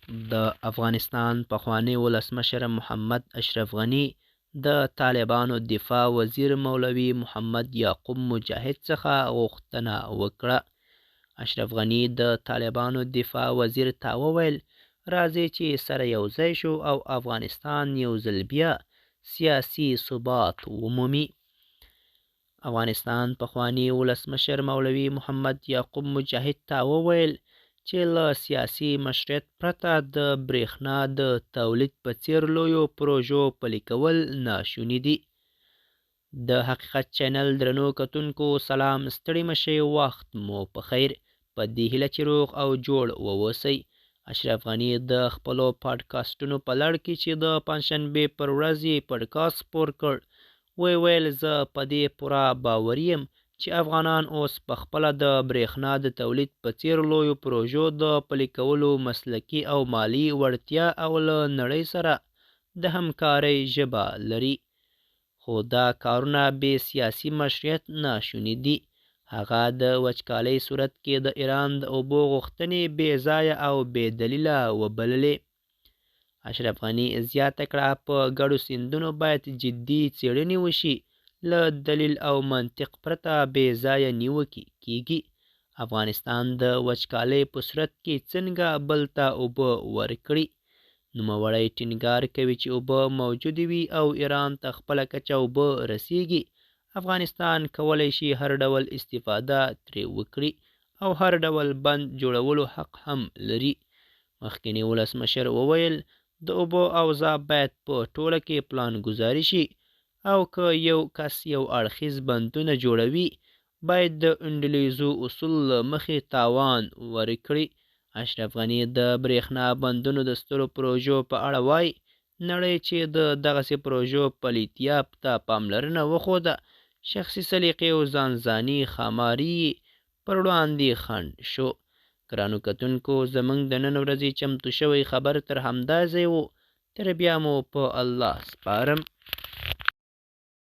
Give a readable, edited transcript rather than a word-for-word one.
د افغانستان پخواني ولسمشر محمد اشرف غني د طالبانو دفاع وزیر مولوي محمد یعقوب مجاهد څخه غوښتنه وکړه. اشرف غني د طالبانو دفاع وزیر ته وویل، راځئ چې سره یو ځای شو او افغانستان یو ځل بیا سیاسي ثبات ومومي. افغانستان پخواني ولسمشر مولوي محمد یعقوب مجاهد ته وویل چې له سیاسي مشروعیت پرته د برېښنا د تولید په څېر لویو پروژو پلي کول ناشوني دي. د حقیقت چینل درنو کتونکو سلام، ستړي مه شئ، وخت مو په خیر، په دې هیله چې روغ او جوړ واوسئ. اشرف غني د خپلو پاډکاسټونو په لړ کې چې د پنجشنبې پر ورځ یې پاډکاسټ خپور کړ، وویل، زه په دې پوره باوري یم چې افغانان اوس په خپله د برېښنا د تولید په څېر لویو پروژو د پلي کولو مسلکي او مالي وړتیا او له نړۍ سره د همکارۍ ژبه لري، خو دا کارونه بې سیاسي مشروعیت ناشوني دي. هغه د وچکالۍ صورت کې د ایران د اوبو غوښتنې بې ځایه او بې دلیله وبللې. اشرف غني زیاته کړه، په ګډو سیندونو باید جدي څېړنې وشي، له دلیل او منطق پرته بې ځایه نیوکې کېږي. افغانستان د وچکالۍ په صورت کې څنګه بل ته اوبه ورکړي؟ نوموړی ټینګار کوي چې اوبه موجودې وي او ایران ته خپله کچه اوبه رسېږي، افغانستان کولی شي هر ډول استفاده ترې وکړي او هر ډول بند جوړولو حق هم لري. مخکیني ولسمشر وویل، د اوبو اوضاع باید په ټوله کې پلان ګذاري شي او که یو کس یو اړخیز بندونه جوړوي، باید د انډولیزو اصولو له مخې تاوان ورکړي. اشرف غني د برېښنا بندونو د سترو پروژو په اړه وايي، نړۍ چې د دغسې پروژو پلیتیاب ته پاملرنه وښوده، شخصي سلیقې او ځانځاني ښاماري یې پر وړاندې خنډ شو. ګرانو کتونکو، زموږ د نن ورځې چمتو شوی خبر تر همدا ځای و. تر بیا مو په الله سپارم.